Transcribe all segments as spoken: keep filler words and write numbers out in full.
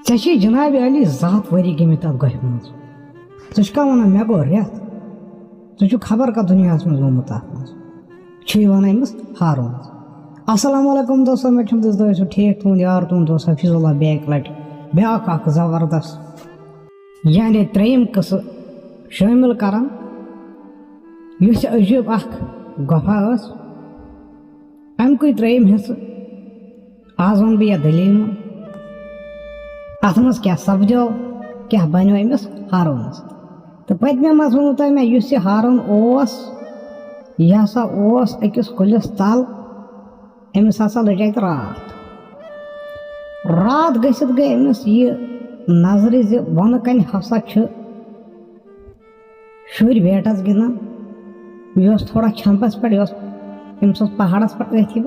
ژےٚ چھے جناب علی زٕ ہتھ ؤری گٔمٕتۍ تتھ گۄپھِ منٛز۔ ژٕ چھُکھا ونان مےٚ گوٚو رٮ۪تھ؟ ژٕ چھُکھ خبر کتھ دُنیاہس منٛز گوٚمُت تتھ منٛز۔ چھُے ونان أمِس ہارون۔ السلام علیکم دوستو، مےٚ چھُم دِس دٲے سُہ ٹھیٖک، تُہُنٛد یار، تُہُنٛد دوست حفیظ اللہ بیک لٹہِ بیٛاکھ اکھ زبردست، یعنی ترٛیٚیِم قٕصہٕ شٲمِل کران، یُس یہِ عجیٖب اکھ گۄپھا ٲس۔ اَمہِ کُے ترٛیٚیِم حصہٕ۔ آز وَنہٕ بہٕ یَتھ دٔلیٖل منٛز۔ اَتھ منٛز کیٛاہ سَپدیو، کیٛاہ بَنیو أمِس ہارونَس۔ تہٕ پٔتمہِ منٛز ووٚنوُ تۄہہِ مےٚ، یُس یہِ ہارون اوس، یہِ ہسا اوس أکِس کُلِس تَل۔ أمِس ہسا لٔج اَتہِ راتھ۔ راتھ گٔژھِتھ گٔے أمِس یہِ نظرِ زِ بۄنہٕ کَنہِ ہسا چھِ شُرۍ بیٹس گِنٛدان۔ یہِ اوس تھوڑا چھمپس پٮ۪ٹھ، یہِ اوس أمِس اوس پہاڑس پٮ۪ٹھ أتھۍ یہِ۔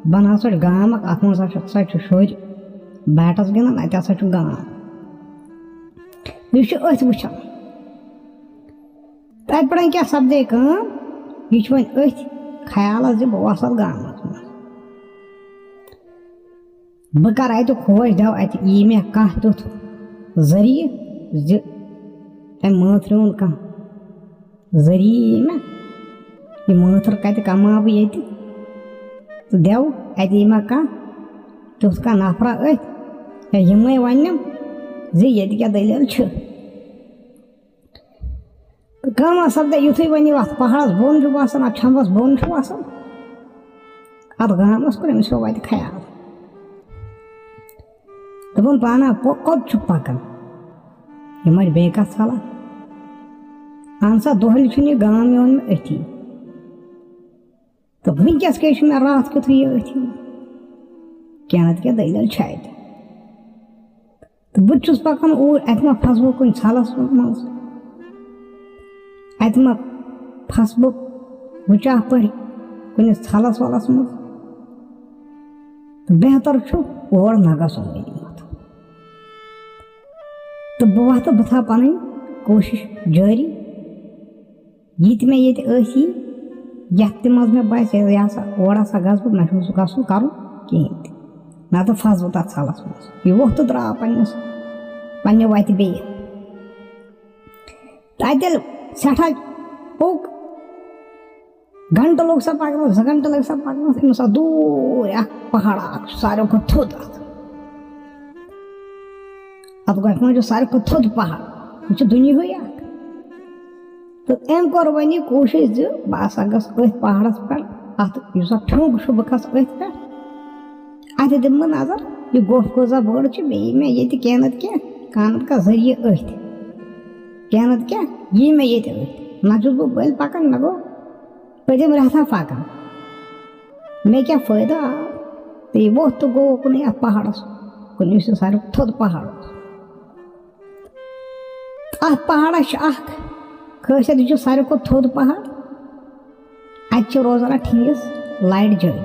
بۄنہٕ ہسا چھُ گام اکھ، اتھ منٛز ہسا چھِ شُرۍ بیٹس گِنٛدان، اتہِ ہسا چھُ گام۔ یہِ چھُ أتھۍ وٕچھان۔ تتہِ پٮ۪ٹھ کیٛاہ سپدے کٲم، یہِ چھُ وۄنۍ أتھۍ خیالس زِ بہٕ وسہٕ اتھ گامس منٛز۔ بہٕ کرٕ اَتہِ کھوج، دَو اَتہِ یی مےٚ کانٛہہ تیُتھ ذٔریعہٕ زِ أمۍ مٲنٛتھرِ ہُنٛد کانٛہہ ذٔریعہٕ یی مےٚ، یہِ مٲنٛتھٕر کَتہِ کماو بہٕ ییٚتہِ؟ تہٕ دَو اَتہِ یی مےٚ کانٛہہ تیُتھ کانٛہہ نفرا أتھۍ، یا یِمَے وَننٮ۪م زِ ییٚتہِ کیٛاہ دٔلیٖل چھِ۔ تہٕ کٲم ٲس سپدان، یُتھُے وۄنۍ یہِ اَتھ پہاڑَس بۄن چھُ وَسان، اَتھ چھَمبَس بۄن چھُ وَسان، اَتھ گامَس کوٚر أمِس پیوٚو وَتہِ خیال۔ دوٚپُن، "پانا، پو-، کوٚت چھُ پَکان؟ یہِ ما چھِ بیٚیہِ کَتھ ژھالان؟ اَہن سا، دۄہلہِ چھُنہٕ یہِ گام یِوان مےٚ أتھی۔ تہٕ وٕنکیٚس کیٛازِ چھُ مےٚ راتھ کیُتھُے یہِ أتھی؟ کینٛہہ نَتہٕ کینٛہہ دٔلیٖل چھِ اَتہِ۔" تہٕ بہٕ تہِ چھُس پَکان اوٗرۍ، اَتہِ ما پھسہٕ بہٕ کُنہِ ژھَلَس منٛز؟ اَتہِ ما پھسہٕ بہٕ وٕچاہ پٲٹھۍ کُنہِ ژھَلَس وَلَس منٛز؟ تہٕ بہتر چھُ اور نہ گژھُن وۄنۍ یوت۔ تہٕ بہٕ وَتھٕ، بہٕ تھاوٕ پَنٕنۍ کوٗشِش جٲری۔ یہِ تہِ مےٚ ییٚتہِ ٲسی، یَتھ تہِ منٛز مےٚ باسہِ، یہِ ہسا، اور ہسا گژھٕ بہٕ، مےٚ چھُنہٕ سُہ گژھُن کَرُن کِہیٖنۍ تہِ۔ نَتہٕ پھَسہٕ بہٕ تَتھ ژھَلَس منٛز۔ یہِ ووٚتھ تہٕ درٛاو پنٛنِس، پنٛنہِ وَتہِ بیٚیہِ۔ تَتہِ ییٚلہِ سٮ۪ٹھاہ پوٚک، گھنٹہٕ لوٚگ سا پَکنَس، زٕ گھنٹہٕ لٔگۍ سا پَکنَس، أمِس آو دوٗرِ اَکھ پہاڑا اَکھ، ساروی کھۄتہٕ تھوٚد اَتھ۔ اَتھ گۄپھِ منٛز چھُ ساروی کھۄتہٕ تھوٚد پہاڑ، یہِ چھُ دُنیاہٕے اَکھ۔ تہٕ أمۍ کوٚر وۄنۍ یہِ کوٗشِش زِ بہٕ ہسا گژھٕ أتھۍ پہاڑَس پٮ۪ٹھ، اَتھ یُس اَتھ ٹھیوٚنٛگ چھُ، بہٕ کھسہٕ أتھۍ پٮ۪ٹھ، اَتہِ دِمہٕ بہٕ نظر، یہِ گۄپھ کۭژاہ بٔڑ چھِ، بیٚیہِ یی مےٚ ییٚتہِ کینٛہہ نَتہٕ کینٛہہ، کانٛہہ نَتہٕ کانٛہہ ذٔریعہٕ أتھۍ، کینٛہہ نَتہٕ کینٛہہ یی مےٚ ییٚتہِ أتھۍ۔ نہ چھُس بہٕ بٔلۍ پَکان، مےٚ گوٚو پٔتِم رٮ۪تھا پَکان۔ مےٚ کیٛاہ فٲیدٕ آو؟ تہٕ یہِ ووٚتھ تہٕ گوٚو کُنُے اَتھ پہاڑَس کُن، یُس یہِ ساروی کھۄتہٕ تھوٚد پہاڑ اوس۔ اَتھ پہاڑَس چھِ اَکھ خٲصیت، یہِ چھُ ساروی کھۄتہٕ تھوٚد پہاڑ۔ اَتہِ چھِ روزان اَتھ ٹھیٖس لایٹ جٲری۔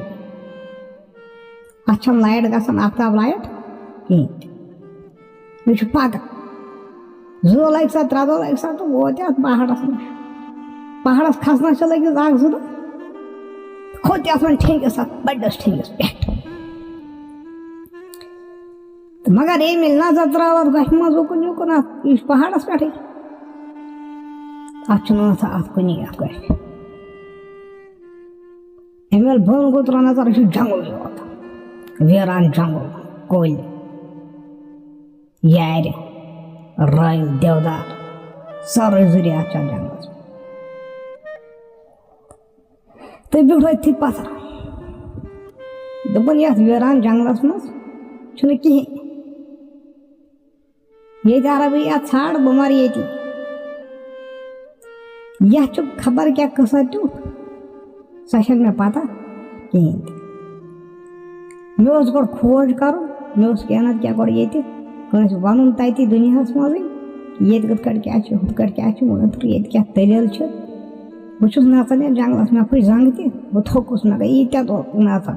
اَتھ چھَنہٕ لایٹ گژھان، آفتاب لایٹ کِہیٖنۍ تہِ۔ یہِ چھُ پَکان۔ زٕ دۄہ لَگہِ سا، ترٛےٚ دۄہ لَگہِ سا تہٕ ووت یہِ اَتھ پہاڑَس نِش۔ پہاڑَس کھسنَس چھِ لٔگِتھ اَکھ زٕ دۄہ۔ کھوٚت یہِ اَتھ وۄنۍ ٹھیٚنٛگِس، اَتھ بٔڑِس ٹھیٚنٛگِس پٮ۪ٹھ۔ تہٕ مگر ییٚمہِ ییٚلہِ نظر ترٛاو اَتھ گۄپھِ منٛز اُکُن یُکُن، اَتھ، یہِ چھُ پہاڑَس پٮ۪ٹھٕے۔ اَتھ چھُنہٕ آسان اَتھ کُنی، اَتھ گۄپھِ۔ أمۍ ییٚلہِ بۄن گوٚو ترٛاو نظر، یہِ چھُ جنٛگل یوت۔ ویران جنٛگل، کُلۍ، یارِ، رٲوۍ، دٮ۪ودار، سٲرٕے ضروٗریات چھِ اَتھ جنٛگلَس منٛز۔ تہٕ بیوٗٹھ أتھی پَتھر۔ دوٚپُن، "یَتھ ویران جنٛگلَس منٛز چھُنہٕ کِہیٖنۍ۔ ییٚتہِ اَرٕ بہٕ یَتھ ژھانٛڈ، بہٕ مَرٕ ییٚتی۔ یَتھ چھُ خبر کیٛاہ قٕصہ تیُتھ، سۄ چھَنہٕ مےٚ پَتہ کِہیٖنۍ تہِ۔" مےٚ اوس گۄڈٕ کھوج کَرُن، مےٚ اوس کینٛہہ نَتہٕ کینٛہہ گۄڈٕ ییٚتہِ کٲنٛسہِ وَنُن تَتہِ دُنیاہَس منٛزٕے، ییٚتہِ کِتھ کٲٹھۍ کیٛاہ چھُ، ہُتھ کٲٹھۍ کیٛاہ چھُ، مٲنٛتو ییٚتہِ کیٛاہ دٔلیٖل چھِ۔ بہٕ چھُس نَژان یَتھ جنٛگلَس، مےٚ پھُچ زنٛگ تہِ، بہٕ تھوٚکُس، مےٚ گٔے ییٖتیٛاہ دۄہ نَژان۔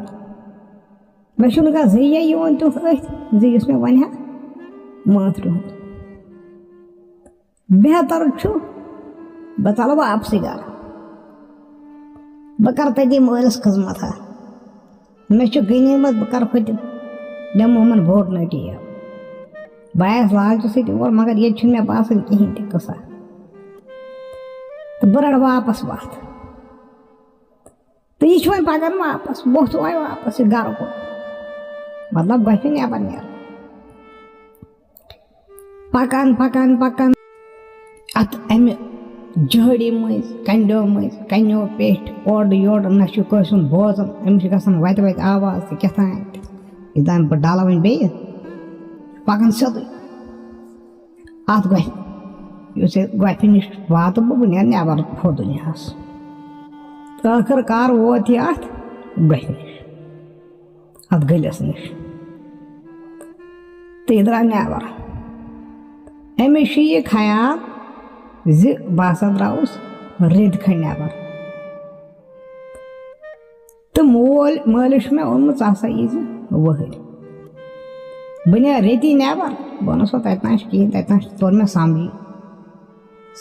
مےٚ چھُنہٕ کانٛہہ ذٔریعہٕ یِوان تیُتھ أتھۍ زِ یُس مےٚ وَنہِ ہا مٲنٛترِ ہُنٛد۔ بہتر چھُ بہٕ ژَلہٕ واپسٕے گَرٕ۔ بہٕ کَرٕ تٔتی مٲلِس خٕذمَتھا۔ مےٚ چھُ غنیٖمت، بہٕ کَرٕ ہُتہِ، دِمہٕ یِمَن بوٚڑ نٔٹی۔ بہٕ آیس لالچہِ سۭتۍ اور، مگر ییٚتہِ چھُنہٕ مےٚ باسان کِہیٖنۍ تہِ قٕصہ۔ تہٕ بہٕ رَٹہٕ واپس وَتھ۔ تہٕ یہِ چھُ وۄنۍ پَکان واپس، بوٚتھ وۄنۍ واپس یہِ گرٕ کُن۔ مطلب، گۄپھِ نٮ۪بر نیرُن۔ پَکان، پَکان، پَکان۔ اَتھ اَمہِ جھٲڑی مٔنٛزۍ، کَنڈیو مٔنٛزۍ، کَنیو پیٚٹھۍ، اورٕ یورٕ، نہ چھُ کٲنٛسہِ ہُنٛد بوزان۔ أمِس چھِ گژھان وَتہِ وَتہِ آواز تہٕ کیٛاہ تام تہِ۔ یہِ تام بہٕ ڈَلہٕ وۄنۍ بیٚیہِ، پَکان سیوٚدُے۔ اَتھ گۄپھِ، یُس یہِ گۄپھِ نِش واتہٕ بہٕ، بہٕ نیرٕ نٮ۪بر ہُتھ دُنیاہَس۔ ٲخٕر کار ووت یہِ اَتھ گۄپھِ نِش، اَتھ گٔلِس نِش۔ تہٕ یہِ درٛاو نٮ۪بر۔ أمِس چھُ یہِ خیال زِ بہٕ ہسا درٛاوُس رٔتۍ کھنٛڈ نٮ۪بر۔ تہٕ مول، مٲلِس چھُ مےٚ اوٚنمُت، ژٕ ہسا یی زِ وٕہٕرۍ۔ بہٕ نیرٕ ریٚتی نٮ۪بر، بہٕ وَنَس ہو تَتہِ نہ چھُ کِہیٖنۍ، تَتہِ نہ چھُ، توٚر مےٚ سَمجھی۔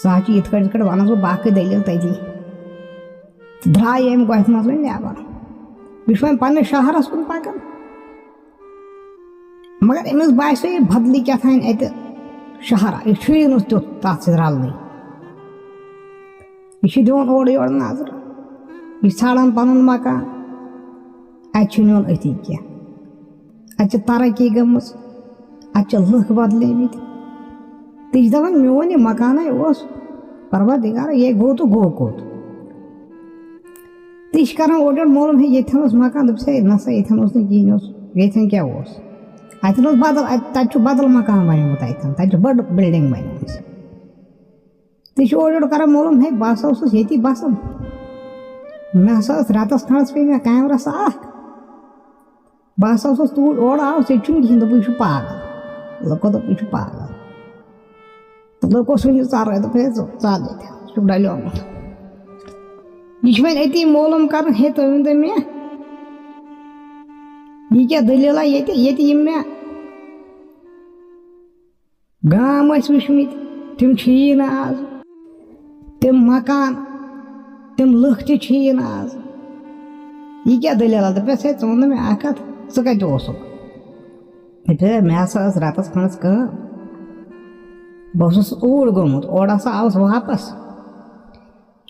سُہ ہا چھُ یِتھ کٲٹھۍ، یِتھ کٲٹھۍ وَنَس بہٕ باقٕے دٔلیٖل تٔتی۔ تہٕ درٛاے ییٚمہِ گۄپھِ منٛز وۄنۍ نٮ۪بر۔ یہِ چھُ وۄنۍ پنٛنِس شہرَس کُن پَکان۔ مگر أمِس باسیو یہِ بدلٕے کیٛاہ تام اَتہِ شہرا، یہِ چھُیی نہٕ تیُتھ تَتھ سۭتۍ رَلنٕے۔ یہِ چھُ دِوان اورٕ یورٕ نظرٕ، یہِ چھُ ژھانٛڈان پَنُن مکان، اَتہِ چھُنہٕ یِوان أتھی کینٛہہ۔ اَتہِ چھِ ترقی گٔمٕژ، اَتہِ چھِ لُکھ بدلیمٕتۍ۔ تہٕ یہِ چھِ دَپان، میون یہِ مکانَے اوس، پروردگارا، یے گوٚو تہٕ گوٚو کوٚت؟ تہٕ یہِ چھِ کران اورٕ یورٕ معلوم، ہے، ییٚتھٮ۪ن اوس مکان، دوٚپُس، ہے، نہ سا، ییٚتھٮ۪ن اوس نہٕ کِہیٖنۍ، اوس، ییٚتھٮ۪ن کیٛاہ اوس؟ اَتھٮ۪ن اوس بدل، اَتہِ، تَتہِ چھُ بدل مکان بنیومُت اَتھٮ۪ن، تَتہِ چھُ بٔڑ building بنیمٕژ۔ تہٕ یہِ چھُ اورٕ یورٕ کران معلوم، ہے، بہٕ ہسا اوسُس ییٚتی بسان، مےٚ ہسا ٲس رٮ۪تس کھنٛڈس پے مےٚ کامہِ رژھا اکھ، بہٕ ہسا اوسُس توٗرۍ اورٕ آوُس، ییٚتہِ چھُنہٕ کِہیٖنۍ، دوٚپُن، یہِ چھُ پاگل، لُکو دوٚپ، یہِ چھُ پاگل۔ تہٕ لُکو ژھُن یہِ ژَرٲے، دوٚپ، ہے، ژٕ ژَل ییٚتہِ، ژٕ چھُکھ ڈَلیومُت۔ یہِ چھُ وۄنۍ أتی معلوم کَرُن، ہے، تُہۍ ؤنۍ تو مےٚ، یہِ کیٛاہ دٔلیٖلہ ییٚتہِ، ییٚتہِ یِم مےٚ گام ٲسۍ وٕچھمٕتۍ، تِم چھِیی نہٕ آز، تِم مکان، تِم لُکھ تہِ چھِیی نہٕ آز۔ یہِ کیٛاہ دٔلیٖلہ؟ دوٚپمَس، ہے، ژٕ وَن نہٕ مےٚ اَکھ کَتھ، ژٕ کَتہِ اوسُکھ؟ دوٚپُن، ہے، مےٚ ہسا ٲس رٮ۪تَس کھنٛڈَس کٲم۔ بہٕ اوسُس اوٗرۍ گوٚمُت، اورٕ ہسا آوُس واپَس۔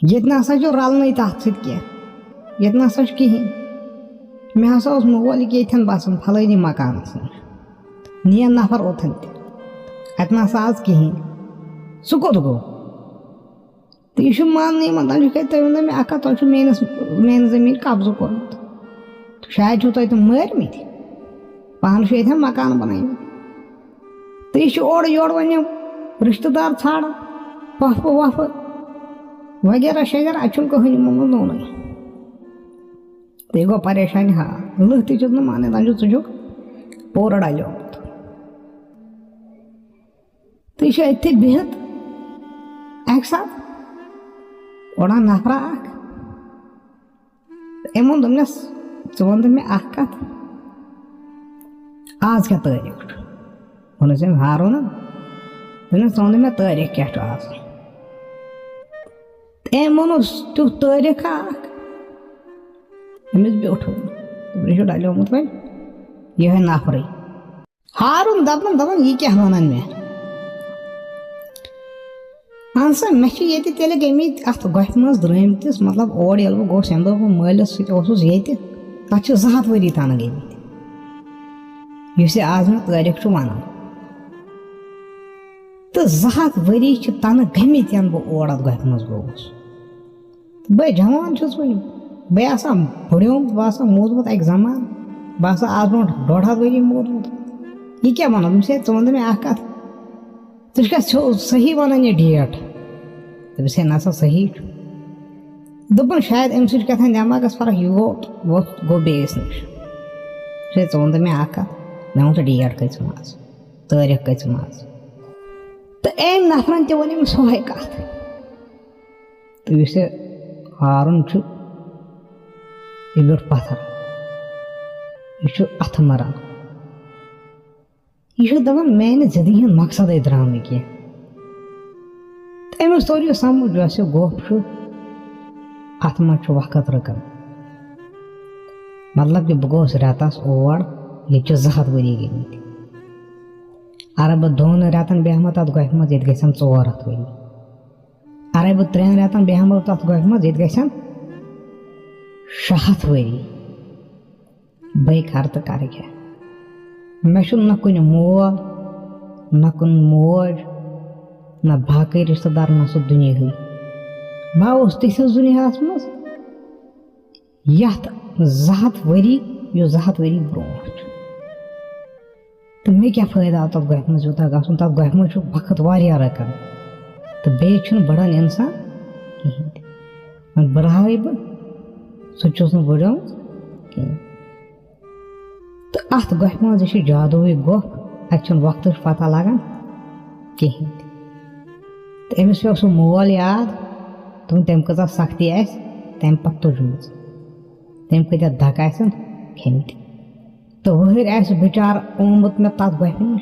ییٚتہِ نہ سا چھُ رَلنٕے تَتھ سۭتۍ کینٛہہ۔ ییٚتہِ نہ سا چھُ کِہیٖنۍ۔ مےٚ ہسا اوس مول ییٚکیٛاہ ییٚتھٮ۪ن بَسان، پھلٲنی مکانَس نِش۔ نِیَن نفر اوٚتھَن تہِ۔ اَتہِ نہ سا آز کِہیٖنۍ۔ سُہ کوٚت گوٚو؟ تہٕ یہِ چھُ ماننہٕ یِوان، دَپان چھُ، "ہے، تُہۍ ؤنۍ تو مےٚ اَکھ کَتھ، تۄہہِ چھُو میٛٲنِس، میٛٲنۍ زٔمیٖن قبضہٕ کوٚرمُت۔ شاید چھُو تۄہہِ تِم مٲرۍمٕتۍ۔ پانہٕ چھُ ییٚتھٮ۪ن مکان بنٲومٕتۍ۔" تہٕ یہِ چھُ اورٕ یورٕ وۄنۍ یِم رِشتہٕ دار ژھانٛڈان، پۄپھٕ وۄپھٕ وغیرہ شغیرہ، اَتہِ چھُنہٕ کٕہٕنۍ یِمو منٛز نوٚونٕے۔ تہٕ یہِ گوٚو پریشانہِ حال۔ لُکھ تہِ چھِس نہٕ مانان، دَپان چھِس، "ژٕ چھُکھ پوٗرٕ ڈَلیومُت۔" تہٕ یہِ چھُ أتھی بِہِتھ اَکہِ ساتہٕ اوٚڑان نفرا اَکھ۔ أمۍ ووٚن، دوٚپنَس، "ژٕ وَن تہٕ مےٚ اَکھ کَتھ، آز کیٛاہ تٲریٖخ چھُ؟" ووٚنُس أمۍ ہارونَن، دوٚپنَس، "ژٕ وَن تہٕ مےٚ تٲریٖخ کیٛاہ چھُ آز؟" تہٕ أمۍ ووٚنُس تیُتھ تٲریٖخا اَکھ، أمِس بیوٗٹھ۔ دوٚپُن، "یہِ چھُ ڈَلیومُت وۄنۍ یِہوٚے نفرٕے۔" ہارُن دَپان، دَپان، "یہِ کیٛاہ وَنان مےٚ؟ اَہن سا، مےٚ چھِ ییٚتہِ تیٚلہِ گٔمٕتۍ اَتھ گۄپھِ منٛز درٛٲمتِس، مطلب، اور ییٚلہِ بہٕ گوس، ییٚمہِ دۄہ بہٕ مٲلِس سۭتۍ اوسُس ییٚتہِ، تَتھ چھِ زٕ ہَتھ ؤری تَنہٕ گٔمٕتۍ، یُس یہِ آز مےٚ تٲریٖخ چھُ وَنان۔ تہٕ زٕ ہَتھ ؤری چھِ تَنہٕ گٔمٕتۍ، یَنہٕ بہٕ اور اَتھ گۄپھِ منٛز گوٚوُس۔" بہٕ جوان چھُس وُنہِ، بہٕ آسان بُڈیومُت، بہٕ آسان موٗدمُت اَکہِ زمانہٕ، بہٕ آسان آز برونٛٹھ ڈۄڈ ہَتھ ؤری موٗدمُت۔ یہِ کیٛاہ وَنان؟ دوٚپمَس، "ہے، ژٕ وَن تہٕ مےٚ اَکھ کَتھ، ژٕ چھُکھا سیوٚ-، صحیح وَنان یہِ ڈیٹ؟" دوٚپمَس، "ہے، نہ سا، صحیح چھُ۔" دوٚپُن، "شاید اَمہِ سۭتۍ چھُ کیٛاہ تام دٮ۪ماغَس فرق، یہِ گوٚو، ووٚتھ گوٚو بیٚیِس نِش۔" دوٚپمَس، "ہے، ژٕ وَن تہٕ مےٚ اَکھ کَتھ، مےٚ وَن ژٕ ڈیٹ کٔژِم آز، تٲریٖخ کٔژِم آز؟" تہٕ أمۍ نفرَن تہِ ووٚن أمِس سۄے کَتھ۔ تہٕ یُس یہِ ہارُن چھُ، یہِ بیوٗٹھ پَتھر، یہِ چھُ اَتھٕ مَران۔ یہِ چھُ دَپان، "میٛانہِ زِندگی ہُنٛد مقصدٕے درٛاو نہٕ کینٛہہ۔" تہٕ أمِس توٚر یہِ سَمٕجھ، یۄس یہِ گۄپھ چھُ، اَتھ منٛز چھُ وقت رُکان۔ مطلب کہِ بہٕ گوس رٮ۪تَس اور، ییٚتہِ چھِ زٕ ہَتھ ؤری گٔمٕتۍ۔ اَرے بہٕ دۄن رٮ۪تَن بیٚہمہٕ تَتھ گۄپھِ منٛز، ییٚتہِ گژھن ژور ہَتھ ؤری۔ اَرے بہٕ ترٛٮ۪ن رٮ۪تَن بیٚہمہٕ تَتھ گۄپھِ منٛز، ییٚتہِ گژھن شےٚ ہَتھ ؤری۔ بہٕ کَرٕ تہٕ کَرٕ کیٛاہ؟ مےٚ چھُنہٕ نہ کُنہِ مول، نہ کُنہِ موج، نہ باقٕے رِشتہٕ دار، نہ سُہ دُنیاہٕے۔ بہٕ اوسُس تِتھِس دُنیاہَس منٛز، یَتھ زٕ ہَتھ ؤری، یُس زٕ ہَتھ ؤری برونٛٹھ چھُ۔ تہٕ مےٚ کیٛاہ فٲیدٕ آو تَتھ گۄپھِ منٛز یوٗتاہ گژھُن؟ تَتھ گۄپھِ منٛز چھُ وقت واریاہ رَکان، تہٕ بیٚیہِ چھُنہٕ بَڑان اِنسان کِہیٖنۍ تہِ۔ وۄنۍ بٔڑراوٕے بہٕ، سُہ تہِ چھُس نہٕ بٔڑیومُت کِہیٖنۍ۔ تہٕ اَتھ گۄپھِ منٛز، یہِ چھِ جادوٗوٕے گۄپھ، اَتہِ چھُنہٕ وقتٕچ پَتہ لَگان کِہیٖنۍ تہِ۔ تہٕ أمِس پیوٚو سُہ مول یاد، دوٚپُن، تٔمۍ کۭژاہ سختی آسہِ تَمہِ پَتہٕ تُجمٕژ، تٔمۍ کۭتیٛاہ دَکہٕ آسَن کھیٚمٕتۍ۔ تہٕ وٕہٕرۍ آسہِ بِچارٕ آمُت مےٚ تَتھ گۄپھِ نِش۔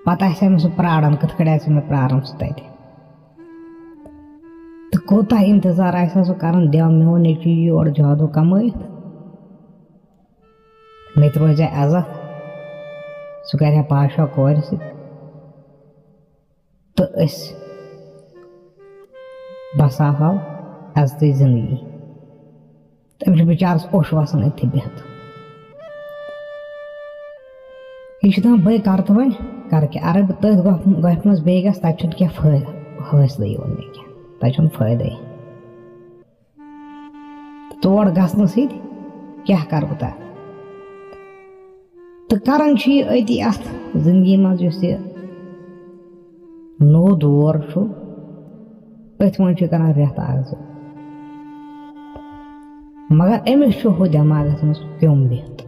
پَتہٕ آسہِ ہا مےٚ سُہ پرٛاران، کِتھ کٔنۍ آسہِ مےٚ پرٛاران سُہ تَتہِ؟ تہٕ کوٗتاہ اِنتظار آسہِ ہا سُہ کَران، دِیو میون نیٚچوٗ یور جادوٗ کَمٲیِتھ، مےٚ تہِ روزِ ہا عزت، سُہ کَرِ ہا پاشا کورِ سۭتۍ۔ تہٕ أسۍ بسا ہو عزتٕچ زندگی۔ تٔمِس چھُ بِچارَس اوٚش وَسان أتھی بِہِتھ۔ یہِ چھُ دَپان، بٔے کَرٕ تہٕ وۄنۍ کَرٕ کیٛاہ؟ اَرے بہٕ تٔتھۍ گۄپھ-، گۄپھِ منٛز بیٚیہِ گژھٕ، تَتہِ چھُنہٕ کینٛہہ فٲیدٕ، حٲصلٕے یِوان مےٚ کینٛہہ، تَتہِ چھُنہٕ فٲیدَے۔ تور گژھنہٕ سۭتۍ کیٛاہ کَرٕ بہٕ تَتھ؟ تہٕ کران چھُ یہِ أتی اَتھ زِندگی منٛز، یُس یہِ نوٚو دور چھُ، أتھۍ منٛز چھُ کران رٮ۪تھ اکھ زٕ۔ مگر أمِس چھُ ہُہ دٮ۪ماغَس منٛز کیوٚم بِہِتھ،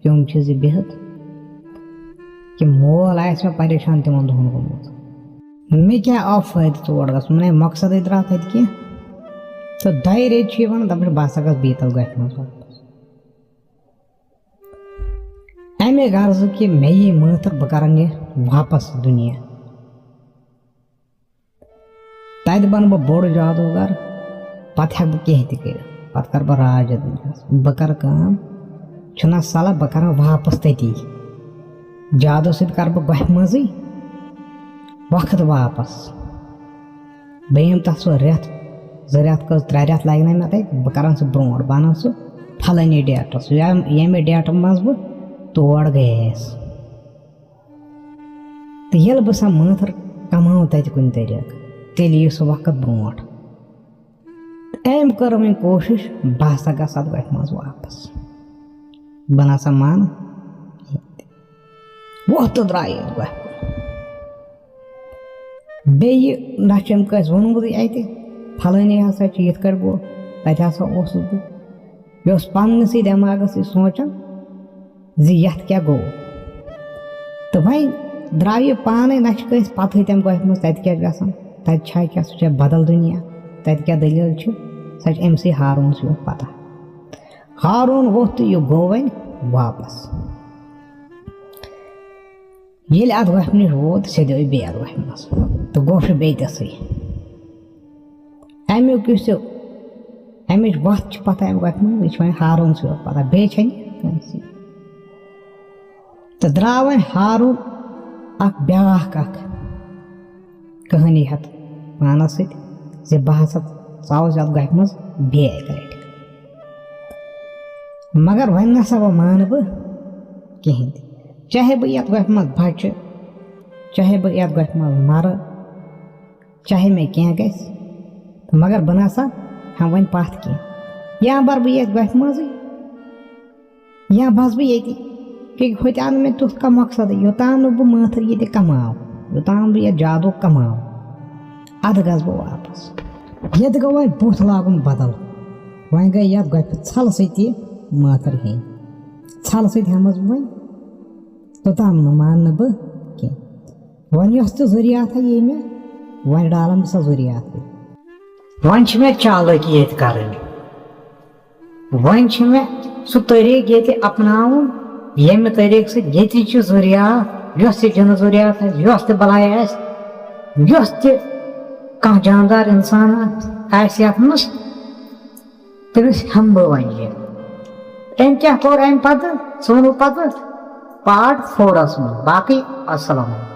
کیوٚم چھُ زِ بِہِتھ کہِ مول آسہِ مےٚ پریشان تِمن دۄہن گوٚمُت۔ مےٚ کیٛاہ آو فٲیدٕ تور گژھُن؟ مےٚ مقصدٕے درٛاو تَتہِ کینٛہہ۔ تہٕ دۄیہِ ریٚتۍ چھُ یہِ وَنان، دَپان چھُ، بہٕ ہسا گژھٕ بیتل گۄپھِ منٛز واپس۔ اَمہِ غرضہٕ کہِ مےٚ یی مٲنٛتھٕر، بہٕ کرن یہِ واپس دُنیا۔ تَتہِ بنہٕ بہٕ بوٚڑ جادوٗگر، پتہٕ ہٮ۪کہٕ بہٕ کینٛہہ تہِ کٔرِتھ۔ پتہٕ کرٕ بہٕ راج یَتھ دُنیاہَس۔ بہٕ کرٕ کٲم، چھُنہ صلاح، بہٕ کرٕ واپس تٔتی جادوٗ سۭتۍ کرٕ بہٕ گۄپھِ منٛزٕے وقت واپس۔ بہٕ یِمہٕ تَتھ سُہ رٮ۪تھ، زٕ رٮ۪تھ کٔژ، ترٛےٚ رٮ۪تھ لَگہِ نہ مےٚ تَتہِ، بہٕ کَرَن سُہ برونٛٹھ، بہٕ اَنَن سُہ پھلٲنی ڈیٹَس، ییٚمہِ، ییٚمہِ ڈیٹہٕ منٛز بہٕ تور گٔیَس۔ تہٕ ییٚلہِ بہٕ سۄ مٲنٛتھٕر کَماوٕ تَتہِ کُنہِ طریٖقہٕ، تیٚلہِ یِیہِ سُہ وقت برونٛٹھ۔ تہٕ أمۍ کٔر وۄنۍ کوٗشِش، بہٕ ہسا گژھٕ اَتھ گۄپھِ منٛز واپَس، بہٕ نہ سا مانہٕ کِہیٖنۍ تہِ۔ وۄتھ تہٕ درٛایہِ أسۍ گۄپھِ کُن۔ بیٚیہِ نہ چھُ أمۍ کٲنٛسہِ ووٚنمُتٕے اَتہِ، پھلٲنی ہسا چھُ یِتھ کٲٹھۍ گوٚو، تَتہِ ہسا اوسُس بہٕ۔ یہِ اوس پننِسٕے دٮ۪ماغَس سۭتۍ سونٛچان زِ یَتھ کیٛاہ گوٚو۔ تہٕ وۄنۍ درٛاو یہِ پانَے، نہ چھِ کٲنٛسہِ پَتہٕے تَمہِ گۄپھِ منٛز تَتہِ کیٛاہ چھُ گژھان، تَتہِ چھا کیٛاہ، سُہ چھا بدل دُنیا، تَتہِ کیٛاہ دٔلیٖل چھِ، سۄ چھِ أمۍ سٕے ہاروٗنَس یوت پَتہ۔ ہاروٗن ووٚتھ تہٕ یہِ گوٚو وۄنۍ واپَس۔ ییٚلہِ اَتھ گۄپھِ نِش ووت، سیٚدیو بیٚیہِ اَتھ گۄپھِ منٛز تہٕ گۄپھ چھُ بیٚیہِ تِژھٕے۔ اَمیُک یُس یہِ، اَمِچ وَتھ چھِ پَتہ اَمہِ گۄپھِ منٛز، یہِ چھِ وۄنۍ ہاروٗنسٕے یوت پَتہ، بیٚیہِ چھَنہٕ کٲنٛسی۔ تہٕ درٛاو وۄنۍ ہاروٗن اَکھ بیٛاکھ اَکھ کہانی ہٮ۪تھ پانَس سۭتۍ زِ بہٕ ہسا ژاوُس یَتھ گۄپھِ منٛز بیٚیہِ اَکہِ لَٹہِ۔ مگر وۄنۍ نہ سا وۄنۍ مانہٕ بہٕ کِہیٖنۍ تہِ۔ چاہے بہٕ یَتھ گۄپھِ منٛز بَچہٕ، چاہے بہٕ یَتھ گۄپھِ منٛز مَرٕ، چاہے مےٚ کینٛہہ گژھِ، تہٕ مگر بہٕ نہ سا ہٮ۪مہٕ وۄنۍ پَتھ کینٛہہ۔ یا بَرٕ بہٕ یَتھ گۄپھِ منٛزٕے، یا بَس بہٕ ییٚتی۔ کیٛازِ ہوٚتہِ آو نہٕ مےٚ تیُتھ کانٛہہ مقصدٕے، یوٚتام نہٕ بہٕ مٲنٛتھٕر ییٚتہِ کَماو، یوٚتام بہٕ یَتھ جادوٗ کَماو، اَدٕ گژھٕ بہٕ واپَس۔ ییٚتہِ گوٚو وۄنۍ بُتھ لاگُن بدل۔ وۄنۍ گٔے یَتھ گۄپھِ ژھَلہٕ سۭتی یہِ مٲنٛتھٕر ہیٚنۍ۔ ژھَلہٕ سۭتۍ ہٮ۪مَس بہٕ وۄنۍ، توٚتام نہٕ ماننہٕ بہٕ کینٛہہ۔ وۄنۍ یۄس تہِ ضروٗریات یی مےٚ، وۄنۍ ڈالَن بہٕ سۄ ضروٗریاتٕے۔ وۄنۍ چھِ مےٚ چالٲکی ییٚتہِ کَرٕنۍ۔ وۄنۍ چھِ مےٚ سُہ طریٖقہٕ ییٚتہِ اپناوُن، ییٚمہِ طریٖقہٕ سۭتۍ ییٚتِچ یہِ ضروٗریات، یۄس تہِ جِنہٕ ضروٗریات آسہِ، یۄس تہِ بَلاے آسہِ، یۄس تہِ کانٛہہ جاندار اِنسان آسہِ یَتھ منٛز، تٔمِس ہٮ۪مہٕ بہٕ وۄنۍ یہِ۔ أمۍ کیٛاہ کوٚر اَمہِ پَتہٕ؟ ژٕ وَنو پَتہٕ۔ پارٹ فورس منٛز۔ باقٕے السلام علیکم۔